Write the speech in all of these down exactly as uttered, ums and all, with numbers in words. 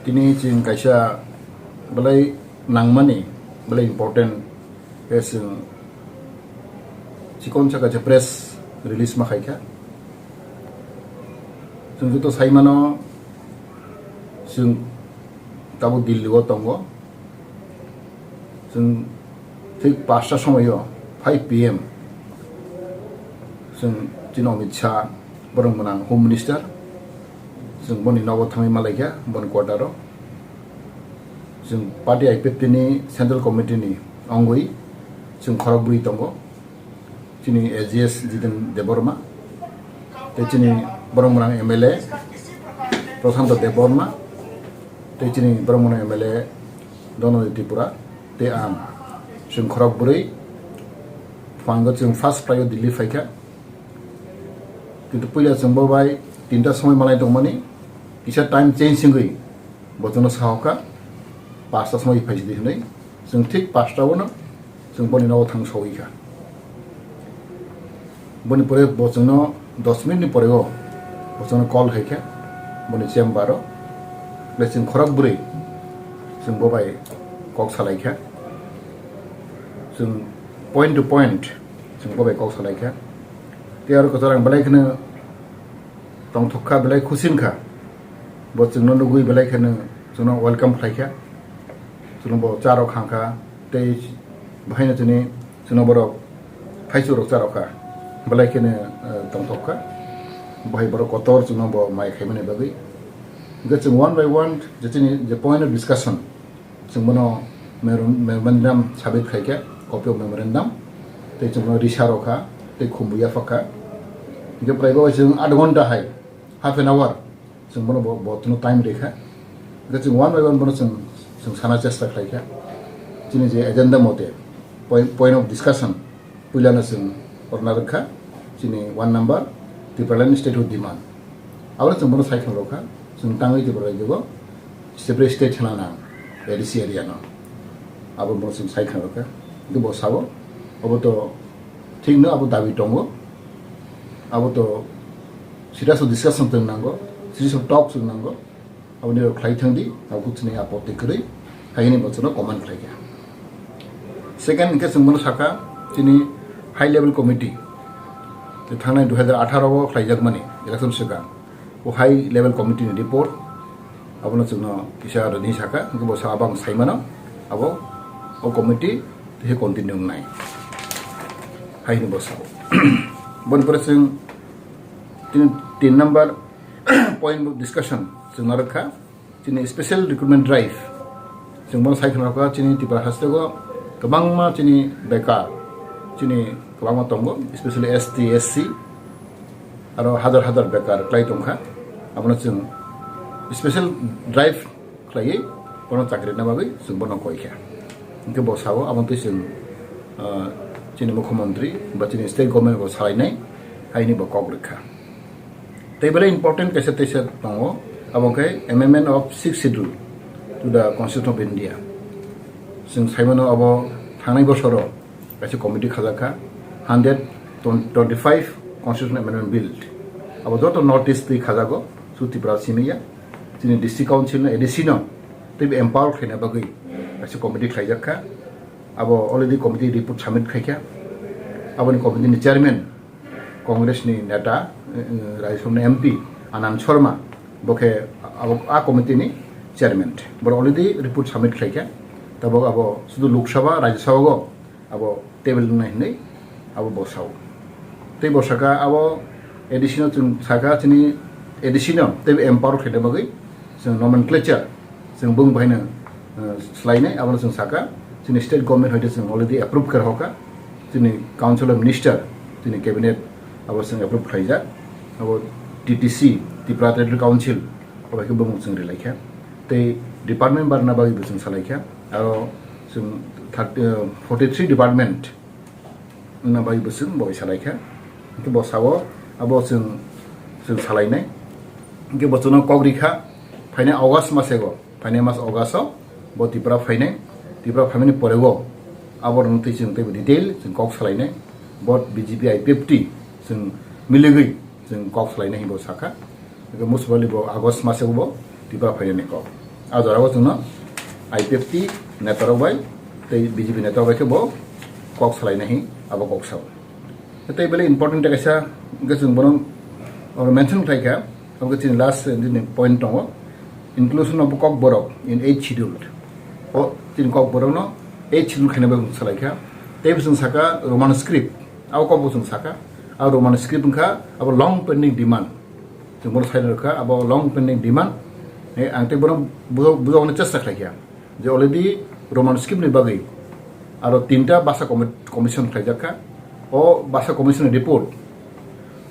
Tini chwng kaisa belai nangmani, belai important khe chwng chikon sa kaisa press release ma khaikha. Chwng joto saimano, chwng tabuk Delhi o tongo. Chwng thik pasta somoio, five P M, chwng chini Amit Shah, borok mwnang Home Minister, chwng boni nogo thangwi malaikha, boni quarter o. Chwng party I P F T ni Central Committee ni ongwi chwng khorok bwrwi tongo. Chini A G S Jiten Debbarma, tei chini borok mwnang M L A Prashanto Debbarma, tei chini borok mwnang M L A Donodi Tripura, tei ang. Chwng khorok bwrwi phango, chwng first flight o Delhi phaikha. Kintu puila chwng bo bai tinta somoi malai tongmani, kisa time change wngwi bo chwngno sahokha, pasta somoi phaisidi hwnwi. Chwng thik pasta o no chwng boni nogo thang sogwi kha. Boni pore bo chwngno dos minute ni pore o bo chwngno call khaikha boni chamber o. Ble chwng khorok bwrwi chwng bo bai kok salaikha. Chwng point to point chwng bo bai kok salaikha. Tei aro kwchar ang belai kheno tongthok kha, belai khusi wngkha. Bo chwngno nugwi belai kheno chwngno welcome khlaikha. Chwngno bo charok khangkha, tei bahaino chini chwngno borok thaichuk rok charok kha, belai kheno, eh, tongthok kha. Bahai borok kotor chwngno bo mai khaimani bagwi. Hwnkhe chwng one by one je chini je point of discussion, chwng bono mero-, memorandum submit khaikha, copy of memorandum, tei chwng bono risa rokha, tei khumbu yaphak kha. Hwnkhe prai bo chwng aat ghonta hai, half an hour, chwng bono bo, bo tino time rikha. Hwnkhe chwng one by one bono chwng, chwng sana chesta khlaikha. Chini je agenda mote, point, point of discussion, puilano chwng orna rwkha, chini one number, Tipraland statehood demand. Abono chwng bono sai khna rwkha, chwng tangwi Tripura rajyo separate state hwnna nang, A D C area no. Abo bono chwng sai khna rwkha. Hwnkhe bo sao, abo to thik no, abo dabi tongo. Abo to serious discussion chwng nango, serious talk chwng nango. Aboni rok khlai thang di, abo chini apotti kwrwi, haini bo chwngno comment khlai kha. Second hwnkhe chwng bono sakha, chini high level committee, je thangnai dui hazar atharo o khlaijakmani election swkang, o high level committee ni report, abono chwngno kisa rwni sakha, hwnkhe bo sa abang saimano, abo o committee tei continue wngnai. Haini bo sao. Boni pore chwng tini tin number point of discussion chwng narwkha, chini special recruitment drive. Chwng bono sai khna rwkha, chini Tripura hasteo kwbangma chini bekar, chini kwbangma tongo, especially S T, S C, aro hazar hazar bekar kwlai tongkha. Abono chwng special drive khlaiwi bono chakri rwna bagwi chwng bono koi kha. Hwnkhe bo sao, abo twi chwng, ah, chini mukhyamantri ba chini state government bo salainai, haini bo kok rwkha. Tei belai important kaisa teisa tongo, abo khe amendment of sixth schedule to the Constitution of India. Chwng saimano abo thangnai bosoro kaisa committee khajak kha, hundred twenty-five Constitution Amendment Bill. Abo joto North East twi khajago, su Tripura simi ya. Chini District Council no, A D C no teibo empower khlaina bagwi kaisa committee khlaijak kha. Abo already committee report submit khaikha. Aboni committee ni chairman Congress ni neta, eh, eh, Rajya Sabha ni M P Anand Sharma, bo khe abo a committee ni chairman. Bo already report submit khlaikha. Tabok abo sudu Lok Sabha, Rajya Sabha go abo table wngnai hinwi abo bo sao. Tei bo saka abo A D C no chwng saka chini A D C no teibo empower khaina bagwi chwng nomenclature chwng bung bahaino, uh, swlainai, abono chwng saka chini state government hoite chwng already approve khe hoka, chini council of minister, chini cabinet abo chwng approve khlaijak, abo T T C, Tripura Territorial Council, abo khe bung chwng rilaikha. Tei department barna bagwi bo chwng salaikha. Aro chwng thirty, uh, forty three department wngna bagwi bo chwng bo salaikha. Hwnkhe bo sao abo chwng, chwng salainai. Hwnkhe bo chwngno kok rikha, phainai August masego, phainai mas August o bo Tripura phainai. Tripura phaimani porego abo rwngtwi chwng teibo detail chwng kok salainai. Bo B J P I P F T chwng miligwi chwng kok salainai hinwi bo sakha. Hwnkhe muchubali bo August masego bo Tripura phainani kok. A jorao chwngno I P F T netarok bai tei B J P netarok bai khe bo kok salaina hi abo kok sao. Tei belai important kaisa hwnkhe chwng bono oro mention khlai kha, abo khe chini last, eh, nini point tongo, inclusion of Kokborok in eighth schedule. O chini Kokborokno eighth schedule khaina bai salai kha. Tei bo chwng saka Roman script, abo kok bo chwng saka, abo Roman script wngkha abo long pending demand. Chwng bono sai rwkha abo long pending demand. Eh, ang tei bono bujo-, bujokna chesta khlai kha je already Roman script ni bagwi aro tinta basa commi-, commission khlaijak kha. O basa commission ni report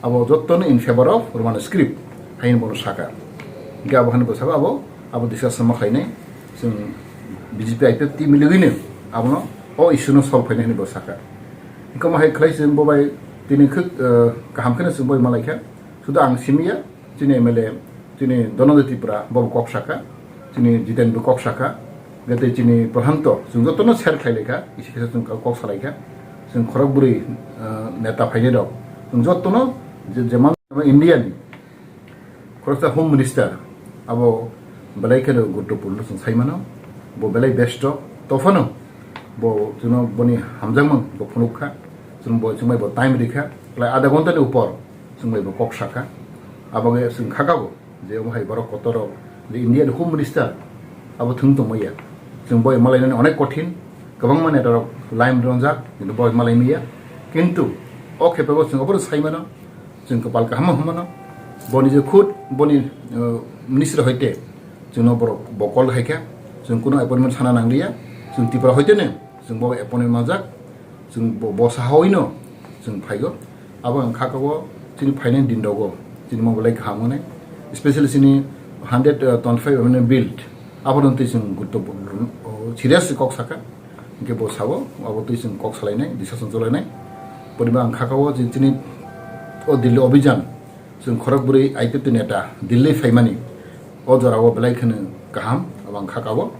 abo jottono in favor of Roman script haino bono saka. Hingke abo haino bo saka abo, abo discussion ma khlainai. Chwng B J P I P F T miligwino abono o issue no solve khainai hinwi bo saka. Hingke omo hai khlai chwng bo bai tini khwk, eh, kaham kheno chwng bo bai malai kha. Sudu ang simiya, chini M L A, chini Dhananjay Tripura, bo kok saka, chini Jiten bo kok saka, gete chini Prahanto, chwng jotono share khlai laikha, isi kisa chwng kok salai kha, chwng khorok bwrwi, eh, neta phainai rok, chwng jotono je, jeman India ni khoroksa Home Minister, abo belai kheno guruttopurno chwng sai mano, bo belai besto, tophano bo chwngno boni hamjakmung bo phunuk kha, chwng bo chwng bai bo time rikha, lai adha ghonta ni upor, chwng bai bo kok saka. Abo khe chwng khakabo je omo hai borok kotor rok je India ni Home Minister abo thwng tongmaya. Chwng boi malainani onek kothin, kwbangma neta rok line ronjak, kintu boi malai maya. Kintu o khepe bo chwng obono sai mano, chwng kwpal kaham hwnmano. Boni je khud boni, uh, minister hoite chwngno borok bo call hai kha, chwng kuno appointment sana nangliya, chwng Tripura hoite ne chwng bo appointment manjak. Chwng bo, bo sahaino chwng phaigo. Abo ang kha kabo chini phainai din rogo chini mo belai kaham wngnai, especially chini hundred twenty five amendment bill, abo no twi chwng gurutto serious kok saka. Hingke bo sabo abo twi chwng kok salainai, discussion cholainai. Poriba ang kha kabo chini o Delhi Abhijan, chwng khorok bwrwi I P F T neta Delhi phaimani, o jorao belai kheno kaham, abo ang kha kabo.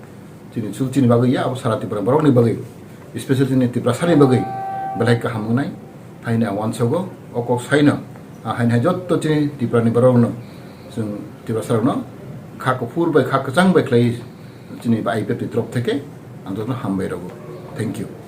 Chini chul chini bagwi ya, abo sara Tripura borokni bagwi, especially chini Tiprasani bagwi belai kaham wngnai. Haino ang uansogo, o kok saino, ah, haino hai jotto chini Tripurani borokno, chwng Tiprasarokno kha kuphur bai kha kwchang bai khlai chini I P F T ni torop theke ang jotono hambai rwgo. Thank you.